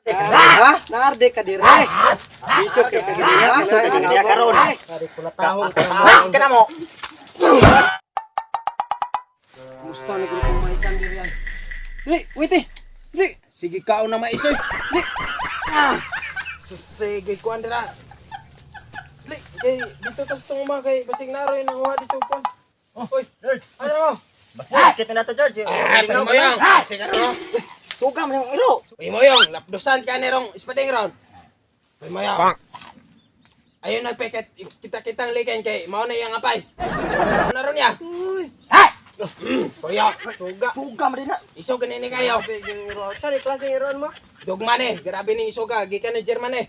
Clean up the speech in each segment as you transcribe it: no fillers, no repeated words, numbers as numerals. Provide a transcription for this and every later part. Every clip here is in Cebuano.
Ha? Naarde ka dire. Isok ka dire. Isok ka dire karon. Ah, Kana mo. Kumusta ni grupong maisan diri ay? Dili, wait eh. Dili, sige kaon na maisoy. Dili. Ah. Sige kuan dira. Dili, kay dito tas tong uma kay basig naroy nanguha dito kuan. Oh, oy. Ano mo? Basta kita na to, George. Ah, mo yang. Sige ro. Suga man yung iro. Uy mo yung lapdosan ka ni rong ispading ron. Uy mo yung. Ayun nagpeket kita-kitang liken kay mao na iyang apay. Ano na ron ya? Kuya, suga. Suga man din na. Isog ni kayo. Sorry, klase iron mo. Dogma ni, grabe ni isuga, gikan ni German eh.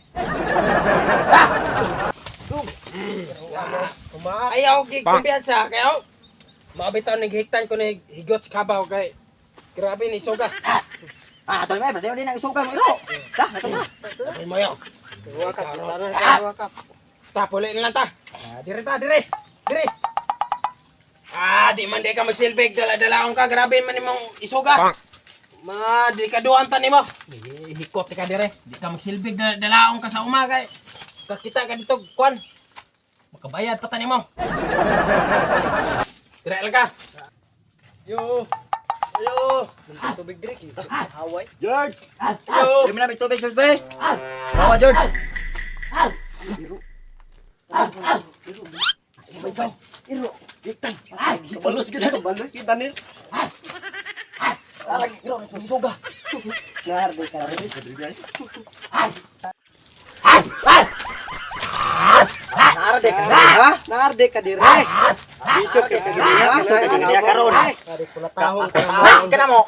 Ayaw gi kumpiyansa kayo. Maabitaw ni hiktan ko ni higot sa kabaw kay grabe ni isuga. Ah, tol may, basta din ang isuga mo iro. Dah, ito na. Uy mo yung. Wakap, tara, wakap. Ta, puli na lang ta. Ah, dire ta, dire. Dire. Ah, di man di ka magsilbig, dala-dalaon ka, grabe man imong isuga. Ma, di ka duan ta nimo. Eh, hikot ka dire. Di ka magsilbig, dala-dalaon ka sa umaga. Kakita ka dito, kwan. Makabayad pa ta nimo. Dire lang ka. Yo. Yo. Tubig dire kita. Haway. George. Yo. Di mo na may tubig, George, be. Bawa, George. Iro. Iro. Balos kita. Balos kita ni. Ah, lagi iro suga. Narde ka dire. Narde ka. Ha? Narde ka dire. Isok ka dire. Isok ka dire karon. Tahong Kana mo.